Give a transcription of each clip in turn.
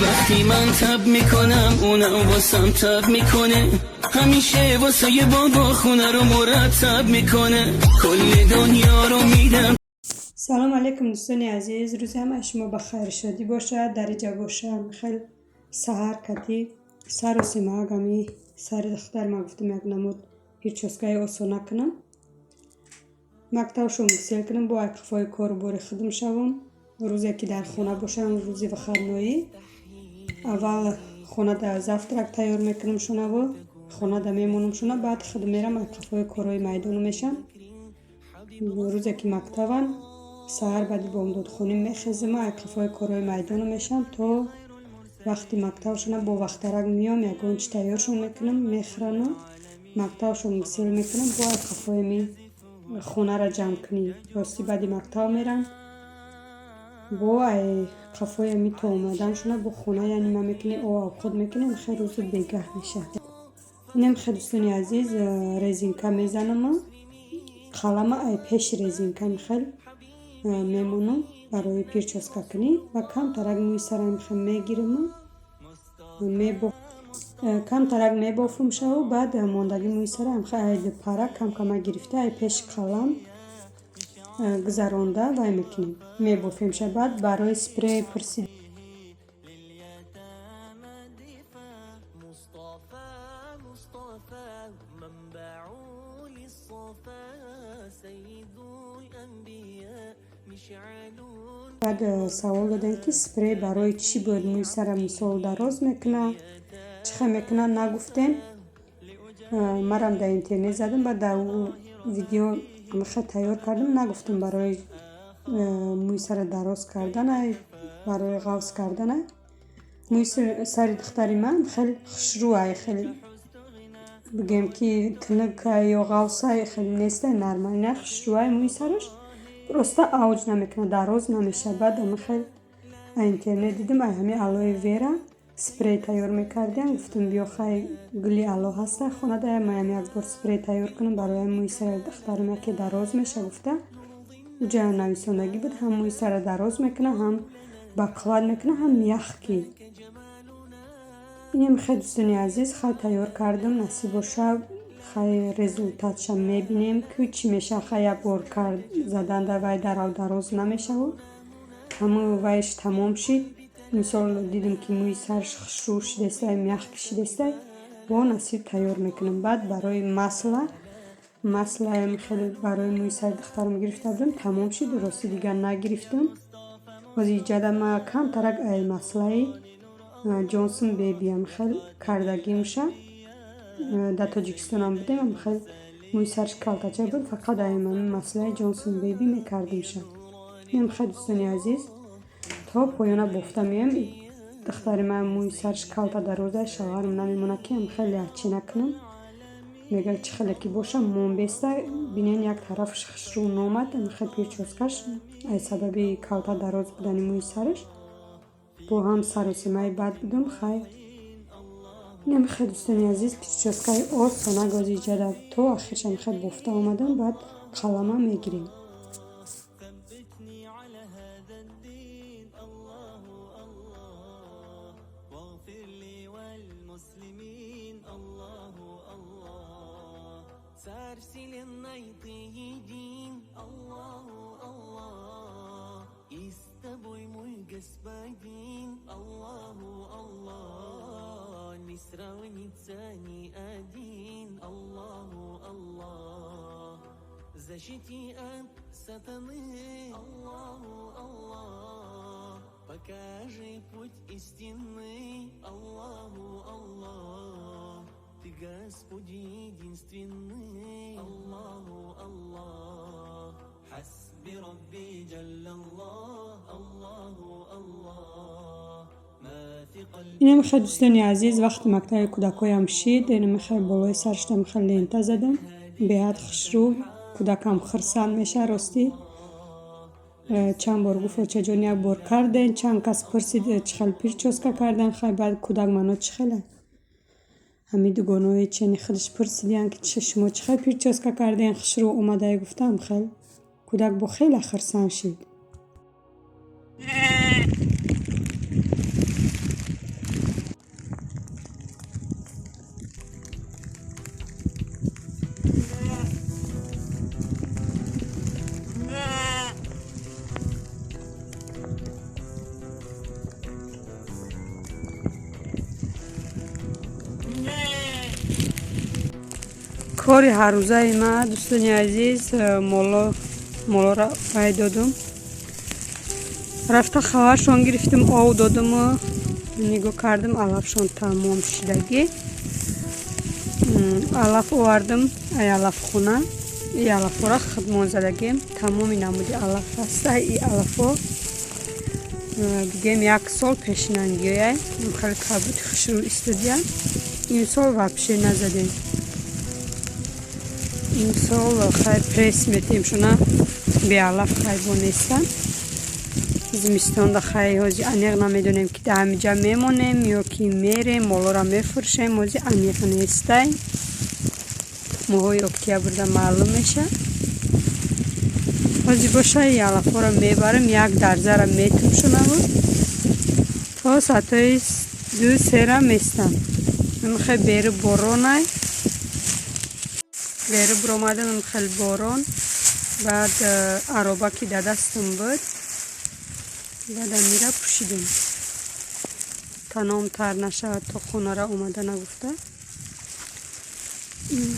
وقتی من تب میکنم، اونم واسم تب میکنه. همیشه واسه یه بابا خونه رو مرتب میکنه. کل دنیا رو میدم. Салом алейкум, дӯстони азиз. Рӯзи ҳамаи шумо ба хайру шодӣ бошад. Дар иҷа бошам, хел саҳар кати сару симаагами сари духтар ма гуфтам, як намуд прическаи осона кунам, мактабшон гусел кунам, бо айқифои кору бори худам шавам. Рӯзе ки дар хона бошам, рӯзи выходной, аввал хонада завтрак тайёр мекунам шонаву хонада мемонам шона, баъд худ мерам, айқифои корҳои майдону мешам. Рӯзе ки мактабанд, саҳар баъди бомдодхонӣ мехезам, айқифои корҳои майдону мешам то вақти мактабшона. Бо вақтарак меом, ягон чи тайёршон мекунам, мехӯрану мактабшон гусел мекунам, бо айқифои ми хонаро ҷамъ кунӣ. Ростӣ, баъди мактаб мерам, бо ай қафои ами то омаданшона бо хона яъне ма мекунем, обхуд мекунем, хел рӯзу бегаҳ мешавад. Инам хел, дӯстони азиз, резинка мезанам, қалама ай пеши резинка хел мемонам барои прическа кунӣ ва камтарак мӯи сарам хел мегирам, камтарак мебофум шаву, баъд мондаги мӯи сарам ай пара камкама гирифта, ай пеши қалам гузаронда вай мекунем, мебофем ша. Баъд барои спрей пурсид. مصطفى مصطفى، منبع للصفا، سيد الأنبياء، مشعل. Баъд савол додем, ки спрей барои чӣ бояд, мӯи сара мисол дароз мекунад, чӣ хел мекунад, нагуфтем. Марам дар интернет задам, баъд дар видео хел тайёр кардам, нагуфтам барои мӯи сара дароз кардана, барои ғафз кардана. Мӯи сари духтари ман хеле хушрӯай, хеле бигӯем ки тунукай ё ғафсай хеле нестай, нормально хушрӯай мӯи сараш, просто авҷ намекунад, дароз намешавад. Баъд ами хел интернет дидам, ай ҳами алоэ вера спрей тайёр мекардем. Гуфтам, биё, хай, гули ало ҳаста хонада, маям як бор спрей тайёр кунам барои мӯи сари духтарам, яке дароз меша гуфта. Уҷа нависондагӣ буд, ҳам мӯи сара дароз мекунад, ҳам бақувват мекунад, ҳам мягкий. Инам хел, дӯстони азиз, хай, тайёр кардам. Насиб боша, хай, результатша мебинем, ки чӣ мешавад. Хай, як бор кард заданда вай дарав дароз намешавад. Ҳамаи вайш тамом шид, мисол дидам, ки мӯи сараш хушрӯ шидестай, мягкий шидестай, бо насиб тайёр мекунам. Баъд барои масло, маслоам хеле барои мӯи сари духтарам гирифта будам, тамом шид, рости дигар нагирифтам. Ҳозир иҷада ма камтарак ай маслаи Ҷонсон Бебиам хел кардагимша. Дар Тоҷикистонам будем, хел мӯи сараш калтача буд, фақат ай маслаи Ҷонсон Беби мекардимша. Инам хел, дӯстони азиз, то поёна бофта меоем. Духтари ман мӯи сараш калта дароза, шавҳарам намемонад, ки хеле ачина кунам, мегӯяд, чӣ хеле ки боша монбеста. Бинен, як тарафаш хушрӯ номад хел прическаш аз сабаби калта дароз будани мӯи сараш. Бо ҳам саросимаи бад будам. Хай, инам хел, дӯстони азиз, прическаи осона гози иҷада то ахиршам хел бофта омадам. Баъд қалама мегирем. ثبتني على هذا الدين، الله الله، واغفر لي والمسلمين، الله الله، царь вселенной، ты един، الله الله، и с тобой، мой господин، الله الله، не сравнится ни один، الله الله، защити от сатаны، الله الله، покажи путь истинный، الله الله، ты Господь единственный، الله الله، حسبي ربي جل الله، الله الله، ما في قلبي. Инам хел, дӯстони азиз, вақти мактаби кӯдакҳоям шид, инам хел болои сарашам хел лента задам, беҳад хушрӯ, кӯдакам хурсанд мешавад. Ростӣ, чанд бор гуфт: «Очаҷон, як бор кардем». Чанд кас пурсид, чӣ хел прическа кардан. Хай, баъд кӯдак мано чӣ хела ҳамин дугонаҳои чени худаш пурсидиянд, ки шумо чӣ хел прическа кардем, хушрӯ омадае гуфтам. Хел кӯдак бо хеле хурсанд шид. Кори ҳаррӯзаи ма, дӯстони азиз, молоро вай додум, рафта хабаршон гирифтим, ов додуму нигоҳ кардим, алафшон тамом шидагӣ. Алаф овардим ай алафхона, и алафҳоро худмон задагем. Тамоми намуди алаф ҳаста. И алафҳо, бигем, як сол пешинангиёяй, хеле кабуди хушрӯ истодиян. Имсол вообще назадем, имсол хай пресс метем шуна, беалаф хай бо нестан. Зимистонда хай ҳози аниқ намедонем, ки дар ҳамиҷа мемонем ё ки мерем, молоро мефурӯшем, ҳози аниқ нестай. Моҳои октябрда маълум меша. Ҳози боша алафҳоро мебарем, як дарзара метумшунаву то соатҳои 2-сера местам. Хел беру боронай, беру биромадам, хел борон. Баъд ароба ки дар дастам буд, баъд амира пӯшидем, таном тар нашавад, то хонара омада нагуфта.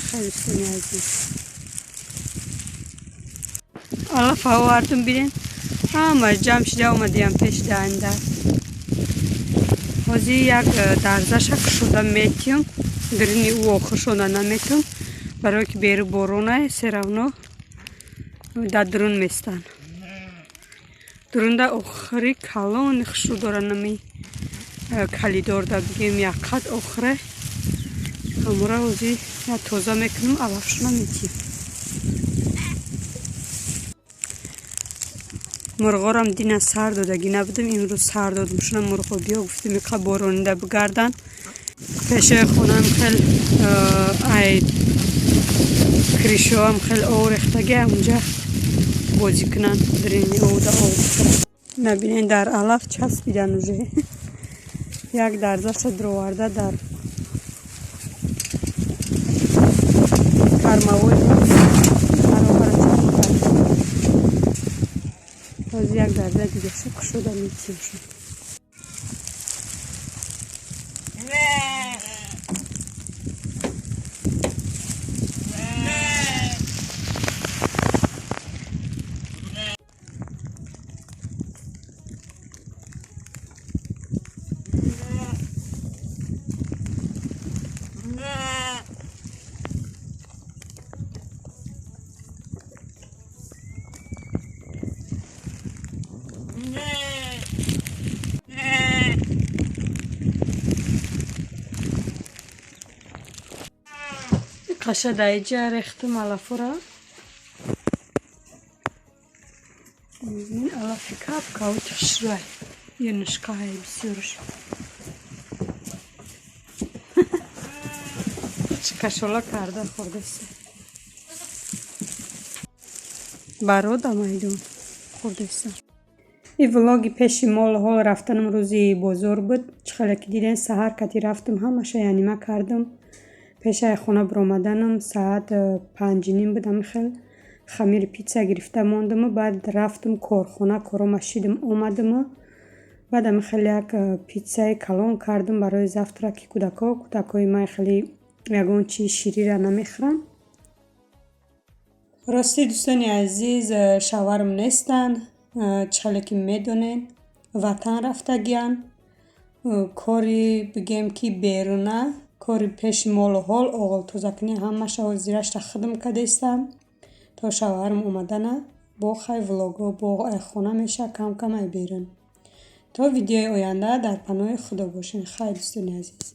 Хеле, дӯстони азиз, алаф овардум, бинед, ҳамаш ҷамъ шида омадиям пеши даҳандар. Ҳозир як дарзаша кушода метиём, дирини ӯ охиршода наметум, барое ки беру боронай, всё равно дар дурун местанд. Дурунда охири калони хушрӯ доранд, нами калидорда, бигем, як қад охире. Ҳамура ҳозир я тоза мекунам, алафшона метиём. Мурғорам дина сар додагӣ набудам, имрӯз сар додам шуна. Мурғо биё гуфтем, иқа боронида бигардан. Пешои хонаам хел ай кришоам хел ов рехтаги, унҷа бозӣ кунанд, дрини овда ов бихӯранд. Набинед, дар алаф часпидан уже. Як дарзаша дуроварда дар кормовой аробара чап кард. Ҳозир як дарза дигаша кушода метиём. Қаша даиҷа рехтум алафора. Алафи кап каути хушрӯай, юнушқаҳай бисёрш кашола карда хӯрдаста, барода майдон хӯрдаста. И влоги пеши молҳо рафтанам рӯзи бозор буд. Чӣ хеле ки дидем, саҳар кати рафтам, ҳамаша янима кардам. Пешаи хона биромаданам соат 5:30 буд. Ҳами хел хамири питса гирифта мондаму баъд рафтам корхона, корома шидам, омадаму баъд ҳами хел як питсаи калон кардам барои завтраки кӯдакҳо. Кӯдакҳои ман хеле ягон чизи ширира намехӯранд. Ростӣ, дӯстони азиз, шавҳарам нестанд. Чӣ хеле ки медонед, ватан рафтагиянд. Кори, бигем, ки беруна, кори пеши молу ҳол, оғолтозакунӣ, ҳамаша ҳозирашта хидм кардастам то шавҳарам омадана. Бо хай влого бо ай хона меша, кам кам ай берун. То видеои оянда дар паноҳи Худо бошед. Хайр, дӯстони азиз.